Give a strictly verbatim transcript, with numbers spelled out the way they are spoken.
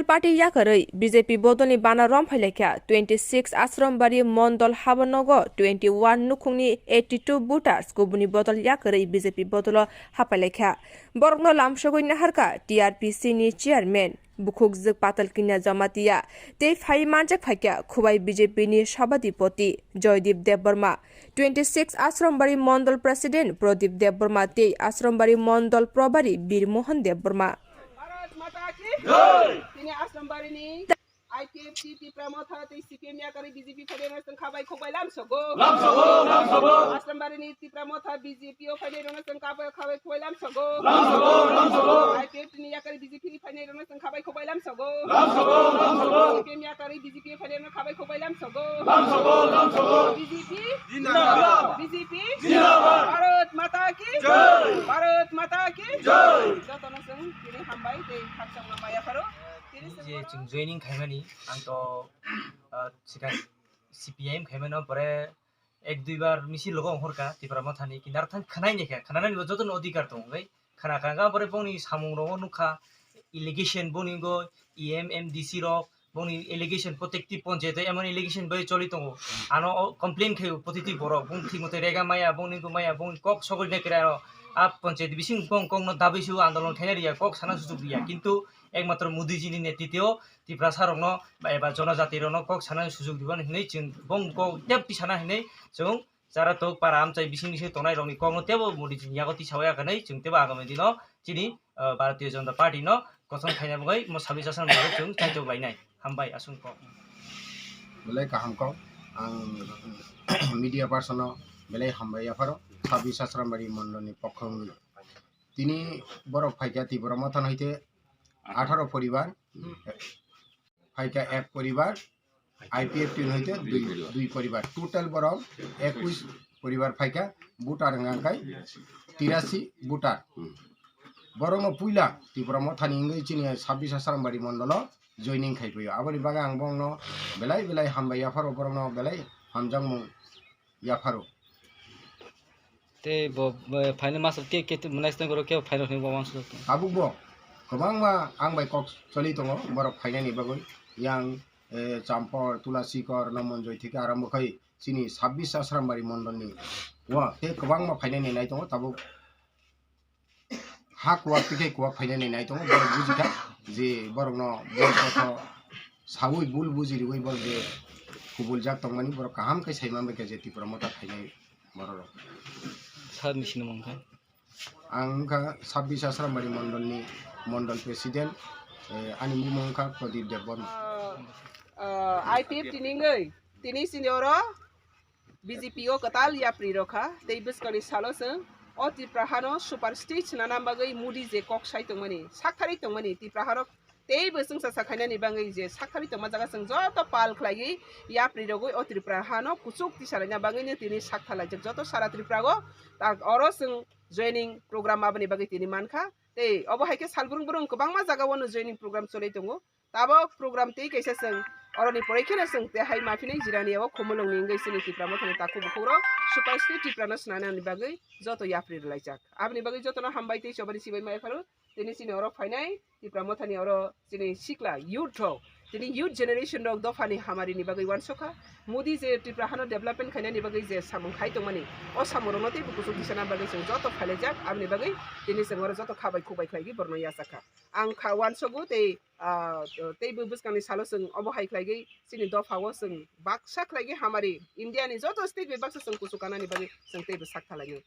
Party yakarwi B J P bodolni bana romphai laikha. Twenty six Asrambari Mondol habanogo twenty one nukhungni eighty two voters kubuni bodol yakarwi B J P bodolo hapai laikha. Borokno lamsogwi naharkha T R P C ni chairman, bukhukjwk Patal Kinya Jamatia, tei phai manjak phaikha Khowai B J P ni sabhadipoti Joydeep Debbarma, twenty six Asrambari Mondol President Pradip Debbarma tei Asrambari Mondol Probari Bir Mohan Debbarma. Bharat Mata ki Jai! Tini Asrambari ni I P F T Tipra Motha tei C P M yakarwi B J P phainairokno chwng khabai khukbai lamsogo. Lamsogo, lamsogo. Asrambari ni Tipra Motha B J P o phainairokno chwng khabai, khabai khukbai lamsogo. Lamsogo, lamsogo. I P F T ni yakarwi B J P phainairokno chwng khabai khukbai lamsogo. Lamsogo, lamsogo. C P M yakarwi B J P phainairokno khabai khukbai lamsogo. Lamsogo, lamsogo. B J P Jindabad. B J P Jindabad. Bharat Mata ki Jai. Bharat Mata ki Jai. Jotono chwng tini hambai tei khakchangma maya pharo. Tini je chwng joining khaimani, ang to, ah, sikha C P I M khaimano, pore ek dui bar misil logo ongkhorkha Tipra Mothani, kintu arthang khwnai naikha, khwnanani bo jotono odhikar tongo, bai khwna khwna kha, pore bongni samung rogo nukha, allegation boni go E M, M D C rok, bongni allegation, protective ponchayat emon allegation bai choli tongo, ano o complain khaio protiti borok, bong thik mote rega maya, bongni go maya, bongni kok sogwi naikha, ano a ponchayat bising bong kokno dabwi se andolon khaina riya, kok sana sujuk riya, kintu ekmatro Modi ji ni netritwo Tiprasa rokno ba eba jonojati rokno kok sana sujuk diba hinwi chwng bong kok tep tisana hinwi chwng chara tok para amchai bising bising tongnai rokni kokno tebo Modi ji ni yago tisawi ya hinwi chwng tebo agami dino chini, ah, Bharatiya Janata Party no kosom khaina bagwi mo sabis asan bagwi chwng chaitok lainai. Hambai aswng kok. Belai kaham kok. Ang media person no belai hambai yapharo. Sabis Asrambari Mondol ni pokho wngwi. Tini borok phaikha Tipra Motha no haite atharo poribar, phaikha ek poribar, I P F T ni hoite dui, dui poribar. Total borok ekush poribar phaikha, voter wngkha khe tirasi voter. Borokno puila Tipra Mothani wngwi chini sabis Asrambari Mondolo joining khai phaio. Aboni bagwi ang borokno belai belai hambai yapharo, borokno belai hamjakmung yapharo. Tei bo, bo phainai masa ke, ke, ke, mwnai sitang koro ke phainai hwnwi bo uansuk. Tabuk bo kwbangma ang bai kok choli tongo, borok phainani bagwi yang, eh, Champor, Tulasikor, Nomonjoi theke arambo khai chini sabis Asrambari Mondolni o tei kwbangma phainani nai tongo tabuk. Ha kuwak twi khe kuwak phainani nai tongo, borok bujikha je borokno bul kotho saui bul buji riui borok je kubuljak tongmani borok kaham khe sai manbaikha je Tipra Motha phainai borok rok. Sir ni sinimung kha? Ang wngkha sabis Asrambari Mondolni Mondol President, eh, ani bumung wngkha Pradip Debbarma. Ah, ah, I P F T ni wngwi tini sini oro B J P o kwtal yapri rokha, tei bwskangni salo chwng o Tripura hano super state swnana bagwi Modi je kok sai tongmani, saktharwi tongmani, Tripura harok teibo chwngsa sa khainani bagwi je saktharwi tongma jaga chwng joto pal khlaiwi yapri rogwi o Tripura hano kuchuk tisalaina bagwino tini sakthalaijak joto sara Tripura o, tak oro chwng joining program aboni bagwi tini mankha. Tei obo hai khe sal brung brung kwbangma jaga o no joining program choli tongo. Tabok program tei kaisa chwng oroni poroi kheno chwng tei hai maphinai jirani o Khumulwngni wngwi chini Tipra Mothani takhuk bukhuk rok super state Tripura no swnanani bagwi joto yapri rwlaijak. Aboni bagwi jotono hambai tei chobani sibai maya pharo tini chini oro phainai Tipra Mothani oro chini sikla youth rok, tini youth generation rok dophani hamarini bagwi uansukha. Modi je Tripura hano development khainani bagwi je samung khai tongmani, o samung rokno teibo kuchuk tisana bagwi chwng joto phailaijak. Aboni bagwi tini chwng oro joto kha bai khuk bai khlaiwi borokno yachakha. Ang kha uansugo tei ah, teibo bwskangni salo chwng obo hai khlaigwi chini dophao chwng baksa khlaigwi hamari India ni joto state bai baksa chwng kuchuk kanani bagwi chwng teibo sak thalainai.